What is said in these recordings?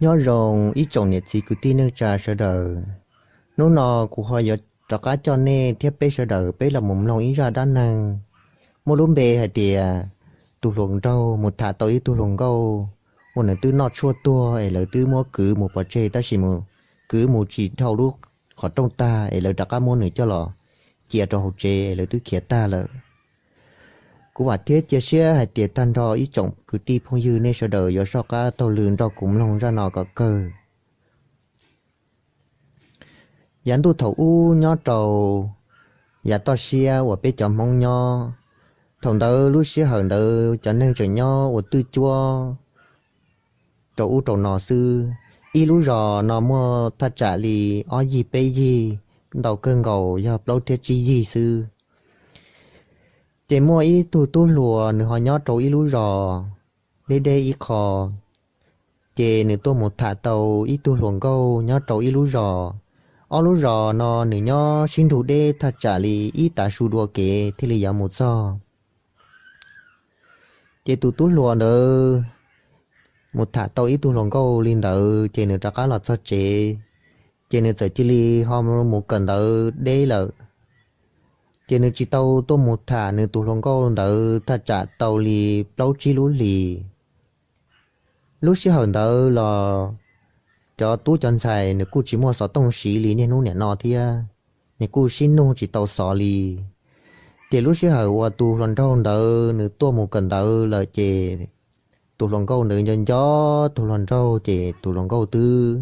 Nyob zoo ib tsoom niam txiv kwv tij neej tsa sawv daws. Hnub no kuv ho yuav rov qab coj nej thiab peb sawv daws peb los mus mloog ib zaj dab neeg muaj lub npe hais tias tus hluas nraug mus tham tau ib tug hluas nkauj uas nws twb noj tshuaj tuag es lawv twb muab kwv mus pov tseg tab sis mus kwv mus tsis dhau lub qhov rooj tag es lawv rov qab muab nws coj los cia rau hauv tsev es lawv twb khiav tag lawm. Kuv vam thiab cia siab hais tias tag nrho ib tsoom kwv tij phooj ywg nej sawv daws yuav soj qab taug lw nrog kuv mloog zaj no kom kawg. Yav ntuj thaum ub nyob rau yav toj siab uas peb cov Hmoob nyob, thaum ntawd lub sij hawm ntawd cov neeg tseem nyob ua twj cuab rau ub rau no xwb. Ib lub zos no muaj thaj tsam li ob yig peb yig, ntau kawg nkaus yog plaub thiab tsib yig xwb. Ces muaj ib tug tub hluas nws ho nyob rau ib lub zos deb deb ib qho, ces nws tuaj mus tham tau ib tug hluas nkauj nyob rau ib lub zos. Ob lub zos no nws nyob sib nrug deb thaj tsam li ib tav su dua kev thiaj li yuav mus txog. Ces tus tub hluas ntawd mus tham tau ib tug hluas nkauj li ntawd ces nws rov qab los txog tsev, ces nws txawm cia li ho mus kawm ntawv deb lawm. Ces nws tsis tau tuaj mus tham nws tus hluas nkauj ntawd thaj tsam tau li plaub tsib lub hlis. Lub sij hawm ntawd los cov tub cov ntxhais nws kuj tsis muaj xov tooj siv li niaj hnub niam no thiab, nws kuj sib nug tsis tau xov li. Ces lub sij hawm uas tus hluas nraug ntawd nws tuaj mus kawm ntawv lawm ces tus hluas nkauj ntawd nco nco tus hluas nraug ces tus hluas nkauj twb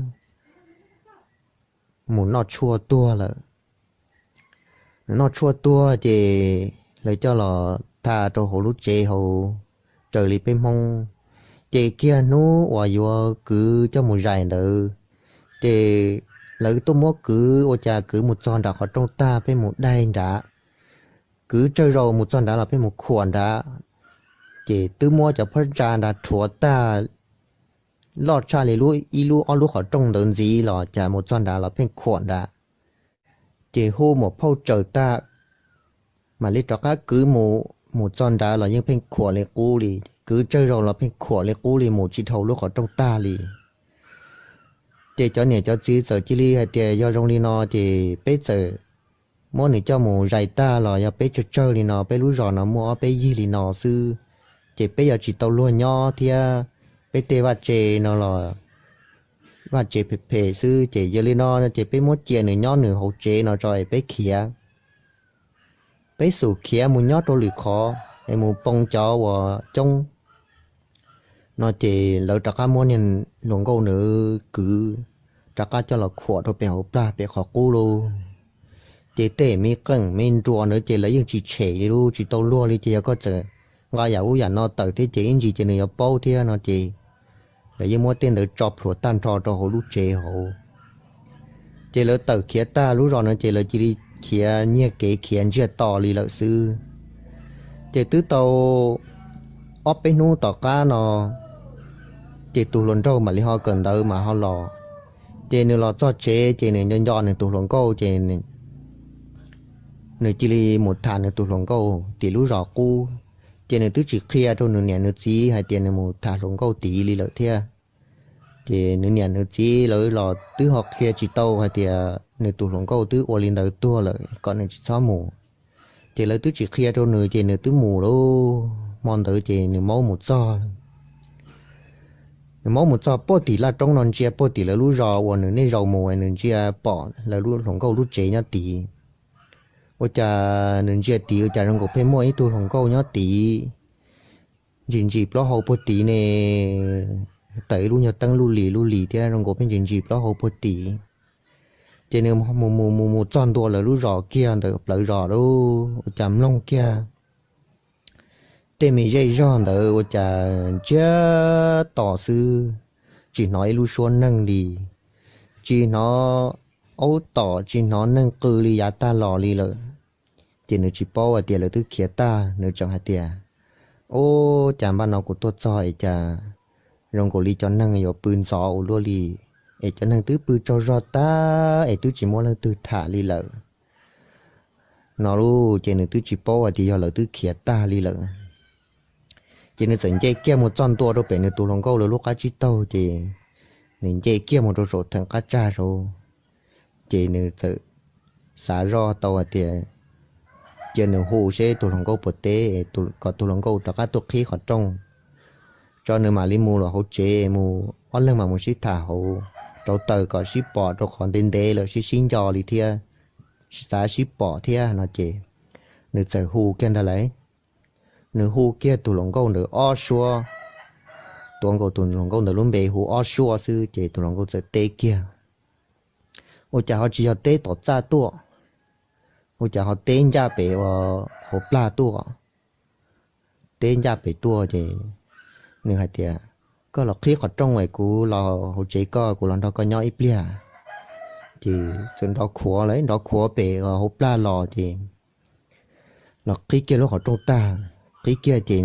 mus noj tshuaj tuag lawm. Nws noj tshuaj tuag ces lawv coj los tha rau hauv lub tsev hauv, raws li peb Hmoob, ces kiag hnub uas yuav kwv coj mus zais ntawd, ces lawv tuaj muab kwv ua cas kwv mus txog nram qhov rooj tag pheej mus daig nrad, kwv tsawg zaus mus txog nrad los pheej mus khuam nrad, ces twb muab cov phab ntsa nrad rhuav tag loj tshaj li lub ib lub ob lub qhov rooj ntawd ntxiv los cas mus txog nrad los pheej khuam nrad. Ces hu muam phauj tsaws tag, mam li rov qab kwv mus, mus txog nrad los yeej pheej khuam li qub li, kwv tsawg zaus los pheej khuam li qub li mus tsis dhau lub qhov rooj tag li. Ces cov niam cov txiv txawm cia li hais tias yog zoo li no ces peb txawm muab nws coj mus zais tag los yog peb tsawg tsawg li no, peb lub zos no muaj ob peb yig li no xwb, ces peb yuav tsis tau luag nyob thiab, peb tej vaj tse no los vaj tse phem phem xwb, ces yog li no ces peb muab cia nws nyob nws hauv tsev no tso es peb khiav, peb xub khiav mus nyob rau lwm qhov es mus poo cov uas coob no. Ces lawv rov qab muab niag hluas nkauj nws kwv rov qab coj los khuam rau pem hauv plag pem qhov qub lauj. Ces tej me qeej me nruas ntawd ces lawv yeej tsis tshem li lauj, tsis tau luag li, ces yog koj txawm nqa yam ub yam no tawm thiab ces ib ntsis ces nws yuav paub thiab no ces lawv yeej muab tej ntawd tso plhuav tag nrho rau hauv lub tsev hauv. Ces lawv tawm khiav tag lub zos no ces lawv cia li khiav nyiag kev khiav ntsiag to li lawm xwb. Ces twb tau ob peb hnub tom qab no, ces tus hluas nraug mam li ho kawm ntawv mam ho los. Ces nws los txog tsev ces nws nco nco nws tus hluas nkauj ces nws cia li mus tham nws tus hluas nkauj tim lub zos qub. Ces nws twb tsis qhia rau nws niam nws txiv hais tias nws mus tham hluas nkauj tid li lawm thiab. Ces nws niam nws txiv lawv los twb ho qhia tsis tau hais tias nws tus hluas nkauj twb ua li ntawd tuag lawm kom nws tsis txhob mus. Ces lawv twb tsis qhia rau nws ces nws twb mus lauj. Hmo ntawd ces nws maub mus txog, nws maub mus txog puag tim laj roob no ntsia puag tim lawv lub zos uas nws niaj zaus mus nws ntsia pom lawv hluas nkauj lub tsev nyob tid. Ua cas nws ntsia tid ua cas zoo nkaus pheej muaj ib tug hluas nkauj nyob tid, ntsis ntsis plaub hau puag tid ne, tawm ib lub nyuag teeb lub lis lub lis thiab zoo nkaus pheej ntsis ntsis plaub hau puag tid. Ces nws mus mus mus mus txog ntua lawv lub zos kiag ntawm plawv zos lauj, ua cas mloog kiag tej me zej zog ntawd ua cas ntsiag to xwb, tsis hnov ib lub suab neeg li, tsis hnov aub tom tsis hnov neeg qw li yav tag los li lawm. Ces nws tsis paub hais tias lawv twb khiav tag, nws tseem hais tias, ub, cas npaj no kuv tuaj txog es cas zoo nkaus li cov neeg yuav pw ntxov ua luaj li, es cov neeg twb pw tsaug zog tag es twb tsis muaj leej twg tham li lawm no lauj. Ces nws twb tsis paub hais tias yog lawv twb khiav tag li lawm. Ces nws txawm nce kiag mus txog ntua rau pem nws tus hluas nkauj lawv lub qab tsib taug ces nws nce kiag mus rau saum theem qab tsag saud, ces nws txawm xav zoj tau hais tias cia nws hu seb tus hluas nkauj puas teb, kom tus hluas nkauj rov qab tuaj qhib qhov rooj tso nws mam li mus los hauv tsev mus ob leeg mam mus sib tham hauv rauv taws kom sib pom rau qhov ntev ntev lawm sib sib nco li thiab, xav sib pom thiab no ces nws txawm hu kiag ntag lauj. Nws hu kiag tus hluas nkauj ntawd ob suab, tuav nkaus tus hluas nkauj ntawd lub npe hu ob suab xwb ces tus hluas nkauj txawm teb kiag, ua cas ho tsis yog teb tom txaj tuaj, ua cas ho teb ncaj pem ua hauv plag tuaj, teb ncaj pem tuaj ces nws hais tias, koj los qhib qhov rooj es kuv los hauv tsev koj, kuv los nrog koj nyob ib pliag. Ces txawm nrov khuav lawm, nrov khuav pem hauv plag los ces los qhib kiag lub qhov rooj tag, qhib kiag ces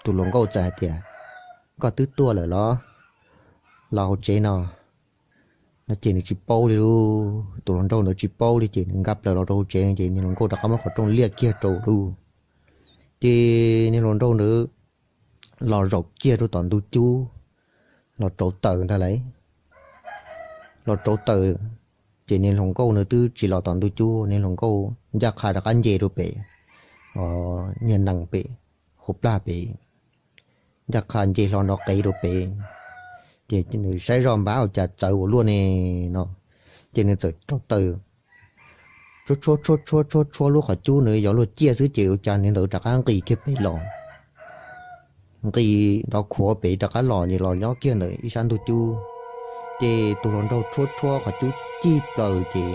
tus hluas nkauj txawm hais tias, koj twb tuaj lawm los, los hauv tsev no. No ces nws tsis paub li lauj, tus hluas nraug ntawd tsis paub li ces nws nkag plaws los rau hauv tsev ces niag hluas nkauj rov qab muab qhov rooj liaj kiag rau lauj. Ces niag hluas nraug ntawd los zaum kiag rau tom ntug cub, los rauv taws ntag lauj. Los rauv taws, ces niag hluas nkauj nws twb tsis los tom ntug cub, niag hluas nkauj ncaj qha rov qab nce rau pem, nyiag nees pem, hauv plag pem, ncaj qha nce hlo nrov qev rau pem. Ces nws saib zoj npab ua cas txawv ua luaj ne no, ces nws txawm rauv taws tshuab tshuab tshuab tshuab tshuab lub qhov cub nws yuav luag ciaj xwb ces ua cas niag ntawd rov qab nqis kiag pem los, nqis nrov khuav pem rov qab los ces los nyob kiag ntawm ib sab ntug cub. Ces tus hluas nraug tshuab tshuab qhov cub cig plaws ces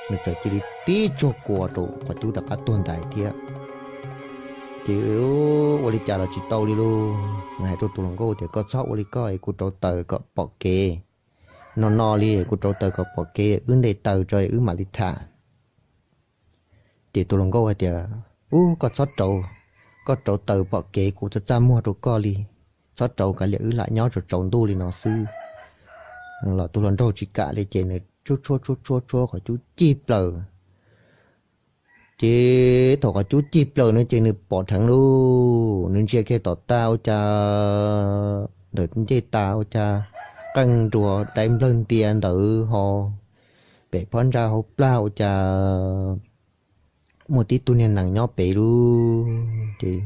nws txawm cia li tib tsuag kua rau qhov cub rov qab tuag ntais thiab. Ces ua li cas los tsis tau li lauj, nws hais rau tus hluas nkauj tias koj txhob ua li koj es kuv rauv taws kom pom kev, no no li kuv rauv taws kom pom kev wb nte taws tso wb mam li tham. Ces tus hluas nkauj hais tias, ub, koj txhob rauv, koj rauv taws pom kev kuv txaj txaj muag rau koj li, txhob rauv, kav liam wb lam nyob tsaus tsaus ntuj li no xwb. Los tus hluas nraug tsis kam li ces nws tshuab tshuab tshuab tshuab qhov cub cig plaws. Ces thaum qhov cub cig plaws no ces nws pom dheev lauj, nws ntsia kiag tom tag ua cas, ntawm ncej tas ua cas qeej nruas dai nplawg ntia ntawd ho, pem phab ntsa hauv plag ua cas muaj tib tug niag nees nyob pem lauj. Ces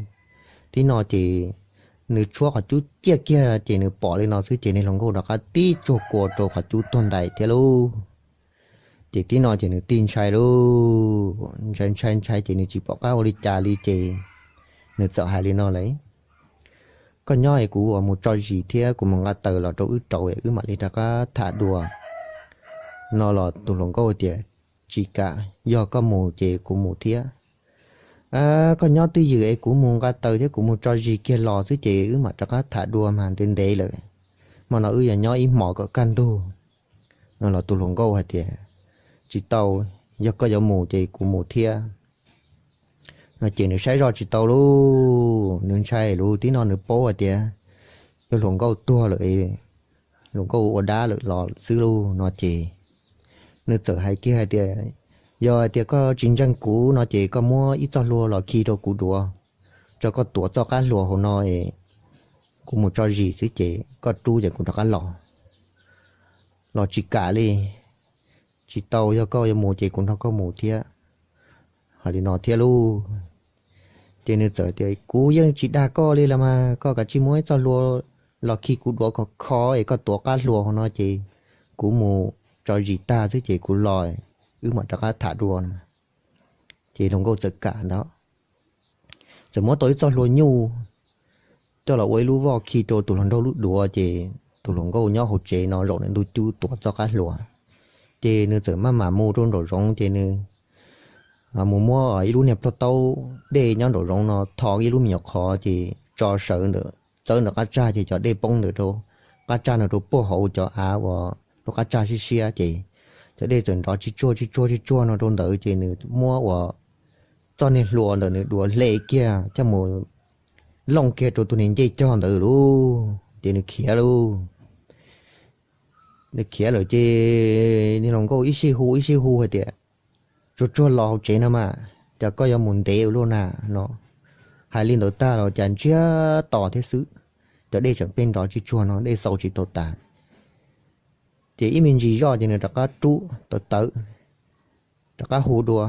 tib no ces nws tshuab qhov cub ciaj kiag ces nws pom li no xwb ces niag hluas nkauj rov qab tib tsuag kua rau qhov cub tuag ntais thiab lauj. Ces tib no ces nws tig ntshai lauj, ntshai ntshai ntshai ces nws tsis pom qab ua li cas li ces nws txawm hais li no lauj, koj nyob es kuv mus tso zis thiab kuv mus nqa taws los rau wb rauv es wb mam li rov qab tham dua. No los tus hluas nkauj tias, tsis kam, yog koj mus ces kuv mus thiab. Koj nyob twj ywm es kuv mus nqa taws thiab kuv mus tso zis kiag los xwb ces wb mam rov qab tham dua mas ntev ntev lawm, hmo no wb yuav nyob ib hmos kom kaj ntug. No los tus hluas nkauj hais tias, tsis tau, yog koj yuav mus ces kuv mus thiab. No ces nws saib zoj tsis tau lauj, nws ntshai lauj, tib no nws paub hais tias yog hluas nkauj tuag lawm, hluas nkauj ua dab lawm los xwb lauj no ces nws txawm hais kiag hais tias, yog hais tias koj tsis ntseeg kuv no ces koj muab ib txoj hlua los khi rau kuv duav, tso koj tuav txoj qab hlua hauv no es kuv mus tso zis xwb ces koj rub ces kuv rov qab los. Los tsis kam li, tsis tau, yog koj yuav mus ces kuv nrog koj mus thiab. Hais li no thiab lauj, ces nws txawm tias, kuv yeej tsis dag koj li los mas, koj kav tsij muab ib txoj hlua los khi kuv duav khov kho es koj tuav qab hlua hauv no ces kuv mus tso zis tag xwb ces kuv los, wb mam rov qab tham dua no. Ces hluas nkauj txawm kam ntawd, txawm muab tau ib txoj hlua nyuj coj los ua ib lub voj khi rau tus hluas nraug lub duav ces tus hluas nkauj nyob hauv tsev no zaum ntawm ntug cub tuav txoj qab hlua. Ces nws txawm maj mam mus rau nraum zoov ces nws mus muab ib lub niag plhaub taub dej nyob nraum zoov no tho ib lub me nyuam qhov ces tso sawv ntawm, txawb ntawm qab tsag ces cov dej poob ntawm rau qab tsag no rau puag hauv cov av uas lub qab tsag siab siab ces cov dej txawm nrov tsis tsuag tsis tsuag tsis tsuag no rau ntawd ces nws muab uas txoj niag hlua ntawm nws duav hle kiag coj mus looj kiag rau tus niag ncej cog ntawd lauj ces nws khiav lauj. Nws khiav lawm ces niag hluas nkauj ib sij hu ib sij hu hais tias, tsuag tsuag los hauv tsev no mas, cas koj yuav mus ntev ua luaj na no. Hais li ntawd tag los cas ntsiag to thiab xwb, cov dej tseem pheej nrov tsis tsuag no dej xau tsis tau tas. Ces ib me ntsis zoj ces nws rov qab rub tawv tawv, rov qab hu dua,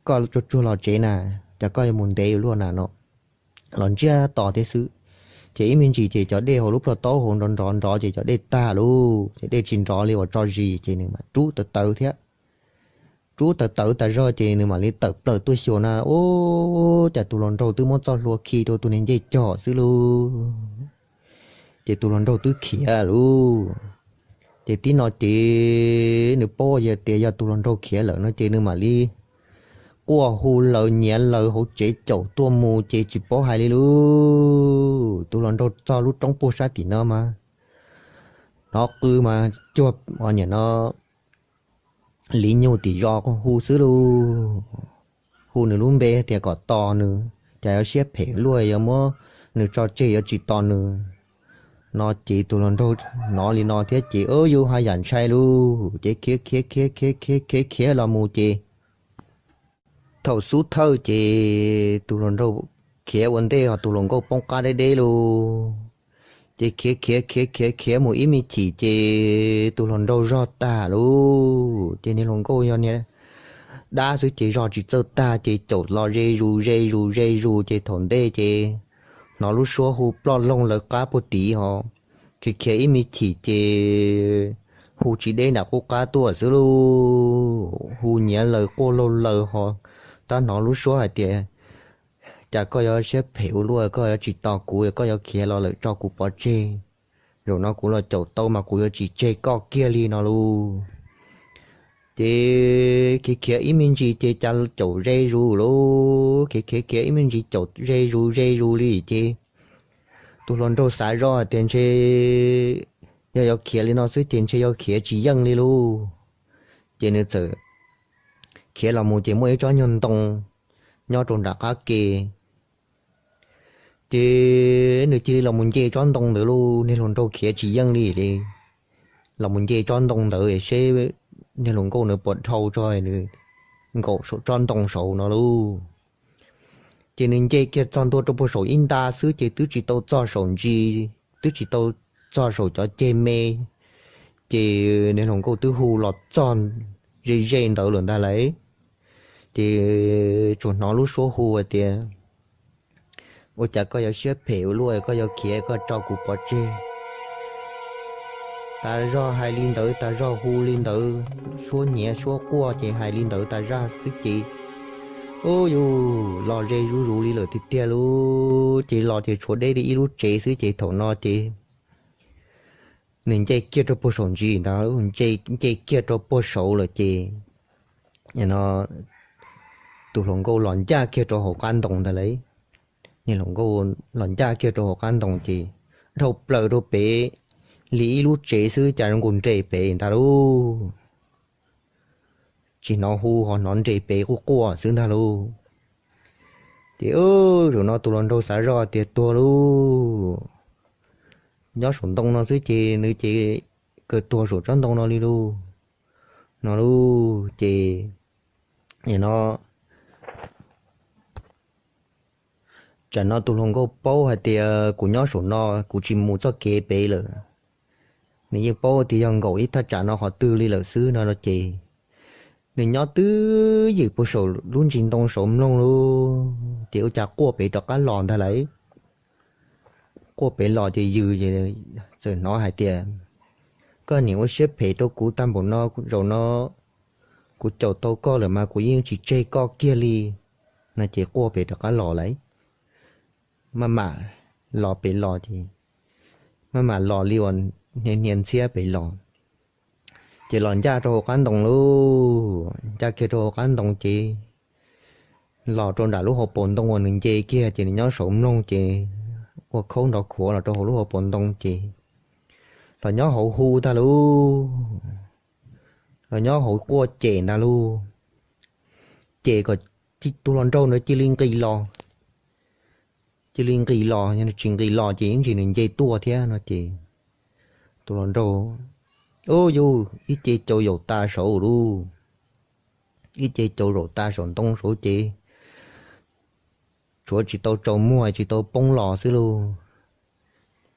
koj tsuag tsuag los tsev na, cas koj yuav mus ntev ua luaj na no, los ntsiag to thiab xwb. Ces ib me ntsis ces cov dej hauv lub plhaub taub hauv nrov nrov nrov ces cov dej tag lauj, ces dej tsis nrov li uas tso zis ces nws mam rub tawv tawv thiab. Rub tawv tawv tas zog ces nws mam li tawm plaws tuaj xyuas na, ub, cas tus hluas nraug twb muab txoj hlua khi rau tus niag ncej cog xwb lauj. Ces tus hluas nraug twb khiav lauj. Ces tib no ces nws paub tias yog tus hluas nraug khiav lawm no ces nws mam li quaj hu lawv nyiav lawv hauv tsev caum tuaj mus ces tsis paub hais li lauj. Tus hluas nraug txog lub roob puag sab tim no mas hnov qw mas cuag niam no li nyuj tim zos hu xwb lauj. Hu nws lub npe tias kom tos nws, cas yuav siab phem luaj yuav muab nws tso tseg yuav tsis tos nws no ces tus hluas nraug hnov li no thiab ces yus haj yam ntshai lauj, ces khiav khiav khiav khiav khiav khiav khiav los mus ces thaum xub thawj ces tus hluas nraug khiav ua ntej ho tus hluas nkauj poob qab deb deb lauj. Ces khiav khiav khiav khiav khiav mus ib me chim ces tus hluas nraug zog tag lauj, ces niag hluas nkauj yog niag dab xwb ces zog tsis txawj tag ces caum los ze zus ze zus ze zus ces thaum ntej ces hnov lub suab hu ploj loog lawv qab puag tid ho khiav khiav ib me chim ces hu tsis deb nram qub qab tuaj xwb lauj, hu nyiav lawv quaj laug lawv ho tab hnov lub suab hais tias, cas koj yuav siab phem ua luaj, koj yuav tsis tos kuv, koj yuav khiav los lawm tso kuv pov tseg. Zaum no kuv los caum tau mas kuv yuav tsis tseg koj kiag li no lauj. Ces khiav khiav ib me ntsis ces cas caum ze zus lauj, khiav khiav khiav ib me ntsis caum ze zus ze zus li ces tus hluas nraug xav zoj hais tias ntshe yog yuav khiav li no xwb ces ntshe yuav khiav tsis yeej li lauj. Ces nws txawm khiav los mus ces muaj ib tsob nyuag ntoo nyob rau nram qab ke. Ces nws cia li los mus nce tsob ntoo ntawd lauj, niag hluas nraug khiav tsis yeej li li. Los mus nce tsob ntoo ntawd seb niag hluas nkauj nws puas dhau tso nws nkaum saum tsob ntoo saud no lauj. Ces nws nce kiag txog ntua rau puag saum ib nta xwb ces twb tsis tau txog saum ntsis, twb tsis tau txog saum cov ceg me, ces niag hluas nkauj twb hu los txog ze ze ntawd lawm ntag lauj. Ces tsuas hnov lub suab hu hais tias, ua cas koj yuav siab phem ua luaj, koj yuav khiav koj tso kuv pov tseg. Tas zog hais li ntawd tas zog hu li ntawd, suab nyiav suab quaj ces hais li ntawd tas zog xwb ces, ub, yus los ze zuj zus li lawm tiag tiag lauj. Ces los ces tshuav deb li ib lub tsev xwb ces thaum no ces nws nce kiag rau puag saum ntsis ntag, nce kiag rau puag saud lawm ces no tus hluas nkauj los ncaj kiag rau hauv qab ntoo ntag lauj. Niag hluas nkauj los ncaj kiag rau hauv qab ntoo ces dhau plaws rau pem li ib lub tsev xwb cas zoo nkaus nres pem ntag lauj. Tsis hnov hu ho hnov nres pem quaj quaj xwb ntag lauj. Ces zaum no tus hluas nraug xav zoj tias tuag lauj, nyob saum ntoo no xwb ces nws ces kawg tuag saum tsob ntoo no li lauj. No lauj ces no tsam no tus hluas nkauj paub hais tias kuv nyob saum no kuv tsis mus txoj kev pem lawm, nws yeej paub tias yog nkaum ib thaj tsam no qhov twg li lawm xwb no no ces nws nyob twb ywm puag saum lub ntsis ntoo saud mloog lauj, ces ua cas quaj pem rov qab los ntag lauj. Quaj pem los ces yws txawm hnov hais tias, koj niam ua siab phem rau kuv tag npaum no, zaum no kuv caum tau koj lawm mas kuv yeej tsis tseg koj kiag li. No ces quaj pem rov qab los lauj. Maj mam los pem los ces maj mam los li uas hnia hnia ntxhiab pem los. Ces los ncaj rau hauv qab ntoo lauj, ncaj kiag rau hauv qab ntoo ces los rau nram lub hauv paus ntoo uas nws nce kiag ces nws nyob saud mloog ces ua khaub nrov khuav los rau hauv lub hauv paus ntoo ces los nyob hauv hu ntag lauj. Los nyob hauv quaj cem ntag lauj. Ces kom tus hluas nraug ntawd cia li nqis los, cia li nqis los, tsis nqis los ces ib ntsis nws nce tuaj thiab no ces tus hluas nraug, ub, yus ib ce cau yaum tas saud lauj, ib ce cau zaum tas saum ntoo saud ces tshuav tsis tau tsaus muag tsis tau poob los xwb lauj.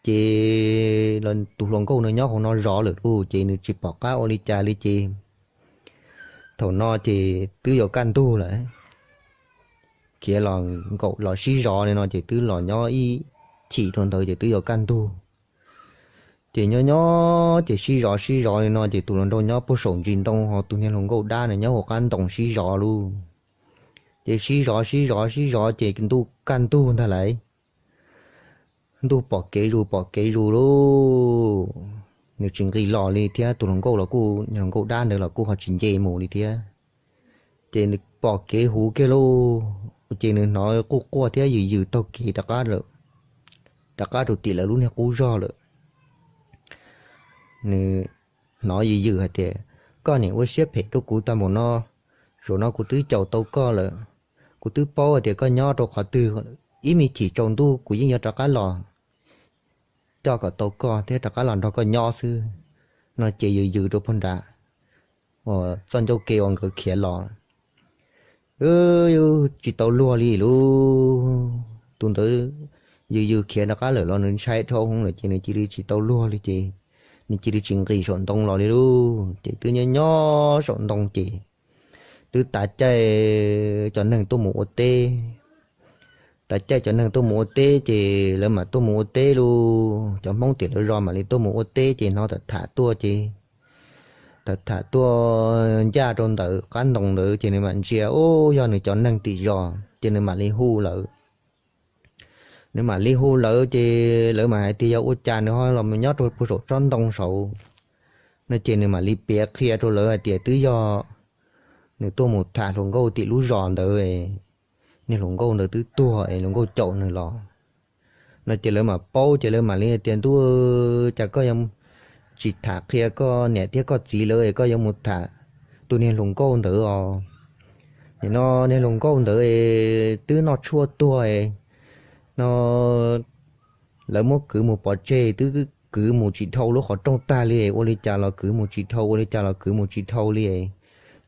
Ces tus hluas nkauj no nyob hauv no zov lawm lauj, ces nws tsis pom qab ua li cas li ces thaum no ces twb yuav kaj ntug lawm. Khiav los nkaum los sib zov li no ces twb los nyob ib chim rau ntawd ces twb yuav kaj ntug. Ces nyob nyob ces sib zov sib zov li no ces tus hluas nraug nyob puag saum ntsis ntoo ho tus niag hluas nkauj dab nws nyob hauv qab ntoo sib zov lauj. Ces sib zov sib zov sib zov ces ntuj kaj ntug ntag lauj. Ntuj pom kev zus pom kev zus lauj, nws tsis nqis los li thiab, tus hluas nkauj los kuj, hluas nkauj dab ntawd los kuj ho tsis nce mus li thiab. Ces nws pom kev huv kiag lauj, ces nws hnov quaj quaj thiab yws yws taug kev rov qab rau tim lawv lub niag qub zog lawm. Nws hnov yws yws hais tias, koj niam ua siab phem rau kuv tag npaum no, zaum no kuv twb caum tau koj lawm, kuv twb paub hais tias koj nyob rau qhov twg, ib me chim tsaus ntuj kuv yeej yuav rov qab los coj kom tau koj thiab rov qab los nrog koj nyob xwb. No ces yws yws rau puag nram uas txoj ncauj ke uas nkawd khiav los, tsis tau luag li lauj. Tus ntawd yws yws khiav rov qab lawm los nws ntshai dhau hwv lawm ces nws cia li tsis tau luag li ces nws cia li tsis nqis saum ntoo los li lauj. Ces twb nyob nyob saum ntoo ces twb tav caij cov neeg tuaj mus ua teb. Tav caij cov neeg tuaj mus ua teb ces lawv mam tuaj mus ua teb lauj. Cov Hmoob tim lawv zos mam li tuaj mus ua teb ces hnov tham tham tuaj ces tham tham tuaj ncaj rau ntawm qab ntoo ntawd ces nws mam ntsia, ub, yog nws cov neeg tim zos ces nws mam li hu lawv. Nws mam li hu lawv ces lawv mam hais tias yog ua cas nws ho los nyob rau puag saum tsob ntoo saud no ces nws mam li piav qhia rau lawv hais tias twb yog nws tuaj mus tham hluas nkauj tim lub zos ntawd, niag hluas nkauj ntawd twb tuag es hluas nkauj caum nws los no ces lawv mam paub ces lawv mam li tias, ntuj, cas koj yuav tsis tham qhia koj niam thiab koj txiv lawv es koj yuav mus tham tus niag hluas nkauj ntawd os? Nim no niag hluas nkauj ntawd twb noj tshuaj tuag no, lawv muab kwv mus pov tseg twb kwv mus tsis dhau lub qhov rooj tag li, ua li cas los kwv mus tsis dhau, ua li cas los kwv mus tsis dhau li.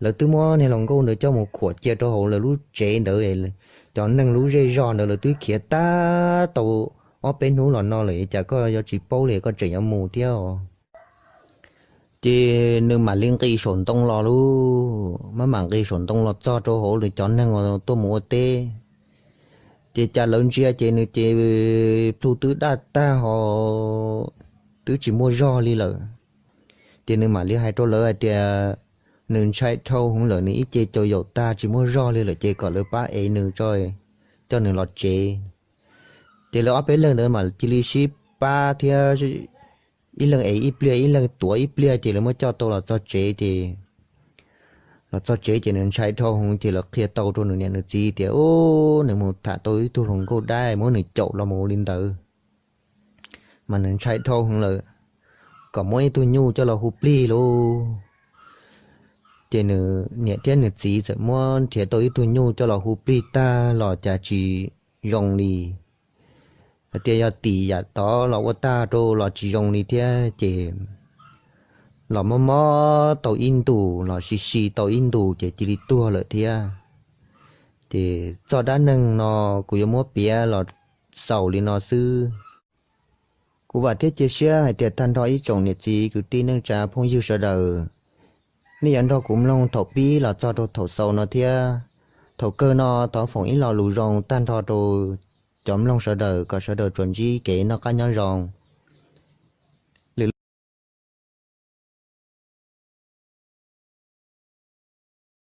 Lawv twb muab niag hluas nkauj ntawd coj mus khuam cia rau hauv lawv lub tsev ntawd, cov neeg lub zej zog ntawd lawv twb khiav tag tau ob peb hnub los no lawm, cas koj yuav tsis paub li koj tseem yuav mus thiab os? Ces nws mam li nqis saum ntoo los lauj, maj mam nqis saum ntoo los txog rau hauv lawv cov neeg uas tuaj mus ua teb. Ces cas lawv ntsia ces nws ces plhu twb daj tag ho twb tsis muaj zog li lawm. Ces nws mam li hais rau lawv hais tias nws ntshai dhau hwv lawm, nws ib ce caum yaum tag tsis muaj zog li lawm ces kom lawv pab ev nws tso, coj nws los tsev. Ces lawv ob peb leeg ntawd mam cia li sib pab thiab, ib leeg ev ib pliag ib leeg tuav ib pliag ces lawv muab coj tau los txog tsev ces los txog tsev ces nws ntshai dhau hwv ces lawv qhia tau rau nws niam nws txiv tias, ub, nws mus tham tau ib tug hluas nkauj dab muab nws caum los mus li ntawd, mas nws ntshai dhau hwv lawm, kom muab ib tug nyuj coj los hu plig lauj. Ces nws niam thiab nws txiv txawm muab nrhiav tau ib tug nyuj coj los hu plig tag los cas tsis zoo li. Hais tias yog tim yam tod los ua tag rau los tsis zoo li thiab ces los mob mob tau ib ntus los si si tau ib ntus ces cia li tuag lawm thiab. Ces txoj dab neeg no kuv yuav muab piav los xaus li no xwb. Kuv vam thiab cia siab hais tias tag nrho ib tsoom niam txiv kwv tij neej tsa phooj ywg sawv daws, nej yuav nrog kuv mloog thaum pib los txog rau thaum xaus no thiab. Thaum kawg no thov foom ib lo lus zoo tag nrho rau cov mloog sawv daws kom sawv daws tsuas ntsib kev noj qab nyob zoo.